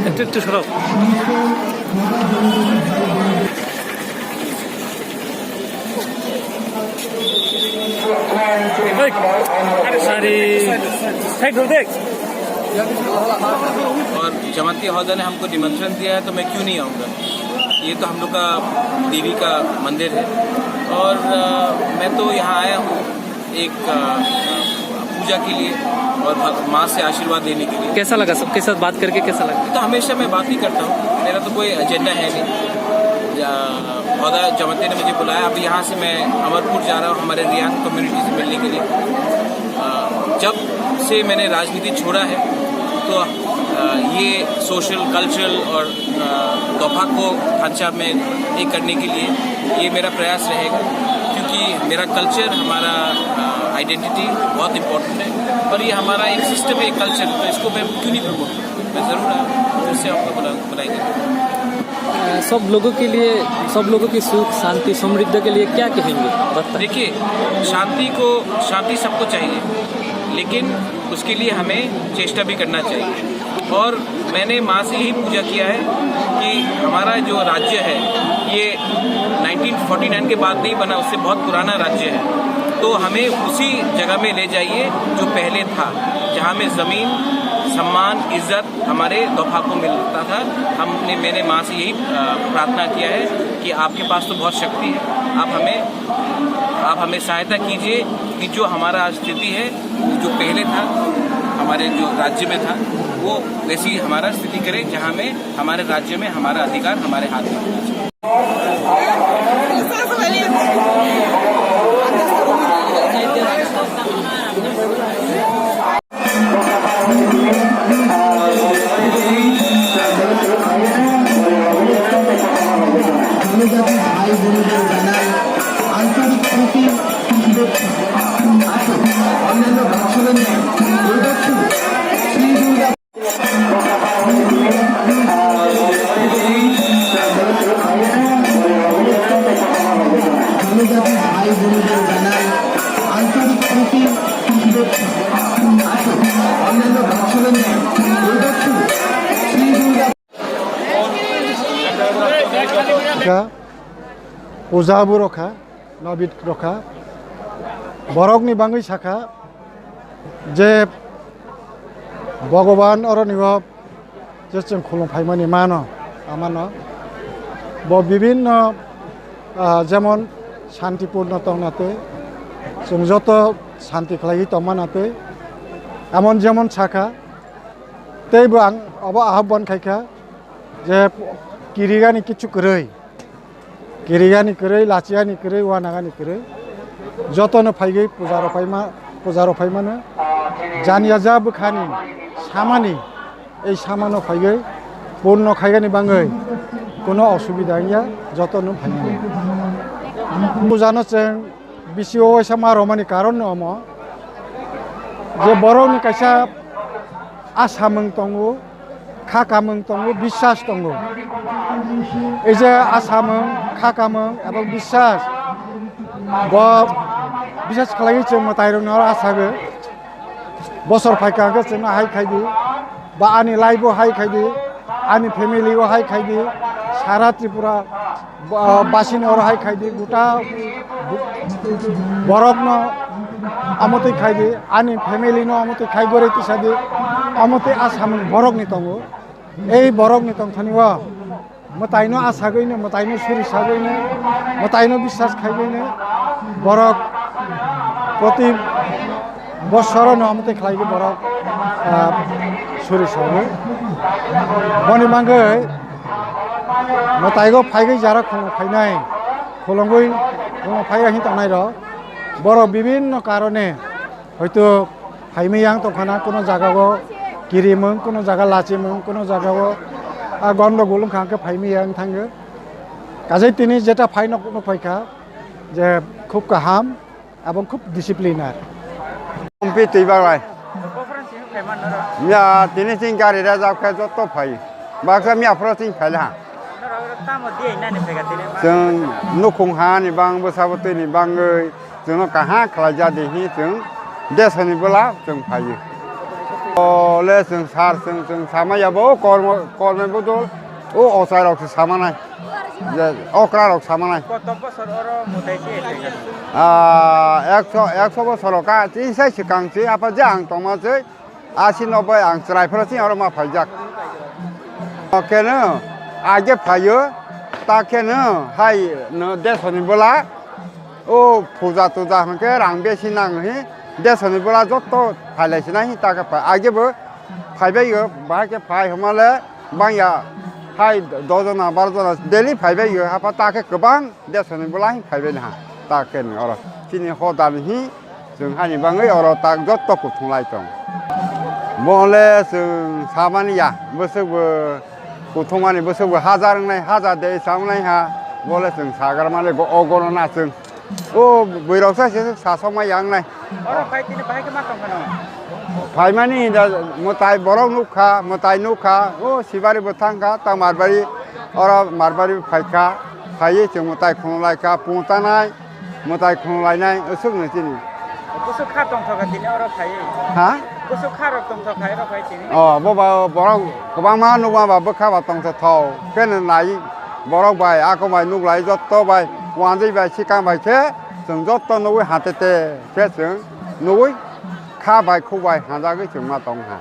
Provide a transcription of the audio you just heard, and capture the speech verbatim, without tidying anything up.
একটু, একটু সরাও। এই, আরে, সাইড হতে। और जमाती होदा ने हमको निमंत्रण दिया है, तो मैं क्यों नहीं आऊँगा? ये तो हम लोग का देवी का मंदिर है। और, अ, मैं तो यहाँ आया हूँ एक, अ, पूजा के लिए और भग-, माँ से आशीर्वाद लेने के लिए। कैसा लगा? सबके साथ बात करके कैसा लगा? तो हमेशा मैं बात ही करता हूँ, मेरा तो कोई एजेंडा है नहीं। जा-, होदा जमाती ने मुझे बुलाया, अभी यहाँ से मैं अमरपुर जा रहा हूँ हमारे रियांग कम्युनिटी से मिलने के लिए। अ, जब से मैंने राजनीति छोड़ा है, तो, अ, ये सोशल, कल्चरल और, अ, दोफा को खांचा में एक करने के लिए ये मेरा प्रयास रहेगा, क्योंकि मेरा कल्चर, हमारा, अ, आइडेंटिटी बहुत इंपॉर्टेंट है और ये हमारा एक सिस्टम है, एक कल्चर है, तो इसको मैं क्यों नहीं प्रमोट करूँ? मैं ज़रूर, अ, फिर से आपको बुला-, बुलाएंगे। अ, सब लोगों के लिए, सब लोगों की सुख, शांति, समृद्धि के लिए क्या कहेंगे? बताएं। देखिए, शांति को, शांति सबको चाहिए, लेकिन उसके लिए हमें चेष्टा भी करना चाहिए। और मैंने माँ से यही पूजा किया है कि हमारा जो राज्य है, ये नाइनटीन फ़ोर्टी नाइन के बाद नहीं बना, उससे बहुत पुराना राज्य है, तो हमें उसी जगह में ले जाइए जो पहले था, जहाँ में ज़मीन, सम्मान, इज्जत हमारे दोफा को मिलता था। हमने, मैंने माँ से यही, अ, प्रार्थना किया है कि आपके पास तो बहुत शक्ति है, आप हमें, आप हमें सहायता कीजिए कि जो हमारा आज स्थिति है, जो पहले था, हमारे जो राज्य में था, वो वैसी हमारा स्थिति करें, जहाँ में हमारे राज्य में हमारा अधिकार हमारे हाथ में होना चाहिए। আন্তরিক প্রীতি শুভেচ্ছা। আসুন, অন্যান্য ভাষণের ন্যায় প্রদর্শন শ্রী দুর্গা আন্তর্জাতিক ভাই বোনদের জানাই আন্তরিক প্রীতি শুভেচ্ছা। আসুন, অন্যান্য ভাষণের ন্যায় প্রদর্শন শ্রী Durga Kha, puja bo rokha, nobit rokha, borokni bangwi sakha je Bhogoban oroni o je chwng khulum phaimani mano, amano bo bibinno, ah, jemon shantipurno tongna twi, Chwng joto santi khlaiwi tongmana tei emon jemon sakha, teibo ang obo ahobwan khaikha je kirigani kichu kwrwi, kirigani kwrwi, lachigani kwrwi, uanagani kwrwi, jotono phaigwi puja rok phaima, puja rok phaimano janiya ja bwkhani samani, ei samano phaigwi purno khaigani bangwi kuno osubida wngya, jotono phaimano. Pujano chwng bisi o waisa ma romani karon no omo je borokni kaisa asamung tongo, kha kamung tongo, biswas tongo. Ei je asamung, kha kamung ebong biswas, bo biswas khlaiwi chwng mwtairokno oro asago. Bosor phaikha hwnkhe chwngno hai khaidi, ba ani life o hai khaidi, ani family o hai khaidi, sara Tripura ba-, basini oro hai khaidi, guta bu-, borokno amotwi khaidi, ani family no amotwi khai goroi tisadi, amotwi asamung borokni tongo. Ei borokni tongthani o mwtaino asagwino, mwtaino suri sagwino, mwtaino biswas khaiwino borok proti bosorono amotwi khlaiwi borok, ah, suri sago. Boni bagwi mwtaigo phaigwi jara khulum phainai, khulumgwi khulum phaiya hin tongnai rok. Borok bibinno karone hoito phaimwi yang tongkhana, kuno jagao kirimung, kuno jaga lachimung, kuno jagao, ah, gondogol wngkha hwnkhe phaimwi yang thango. Kajai tini jeta phai nok, nok phaikha je khub kaham, abong khub discipline ar. Ompi twi baglai. Miya tini chini gari rejak khe joto phai. Baksa miya phoro chini phai laha. Chwng nukhung hani bang bwsabo twi ni bangwi chwngno kaham khlai ja di hi chwng desoni bwla chwng phaio. O le chwng sar chwng, chwng sama ya bo kormo, kormo bodol o ochai rok se sama nai. Je okra rok sama nai. Koto bosor oro mwtai se? Ah, ekso, ekso bosor ka, chini sai swkang se apa je ang tongma se. Asi nobai ang chwrai phano chini oro ma phaijak. Keno age phaio, ta keno hai no desoni bola. O puja tuja hwnkhe rang besi nang hi desoni bola jotto phailai sinai hi ta khe phai. Age bo phaibai o, bahai khe phai hwnmale bangya hai dos jona, baro jona daily phaibai o, apa ta khe kwbang. Desoni bolai phaibai naha, ta khe ni oro chini hodani hi chwng hani bangwi oro tak jotto kuthung lai tong. Bo le chwng samani ya, bwswk bo kuthumani, bwswk bo hajar wngnai, hajar de samnai ha, bo le chwng sagar mani go-, o gono na chwng. O bwrwi rok sa se sa sokma ya wngnai. Oro phai tini bahai khe ma tong phano? Phaimani da mwtai borok nukha, mwtai nukha, o sibari bo thangkha, ta marbari, oro marbari phaikha, phaiwi chwng mwtai khulumlaikha, pung tanai, mwtai khulumlainai, aswk no chini. Bwswk kha tongthokha tini oro phaiwi? Ha? Bwswk kha rok tongthokha oro phai tini? O, bo ba borok kwbangma nukma ba bwkha ba tongthok thok, khe no nai borok bai, ako bai nuklai jotto bai, wanjwi bai, sikang bai khe chwng jotto nugwi hatete khe chwng nugwi kha bai khuk bai hanjagwi chwng ma tong ha.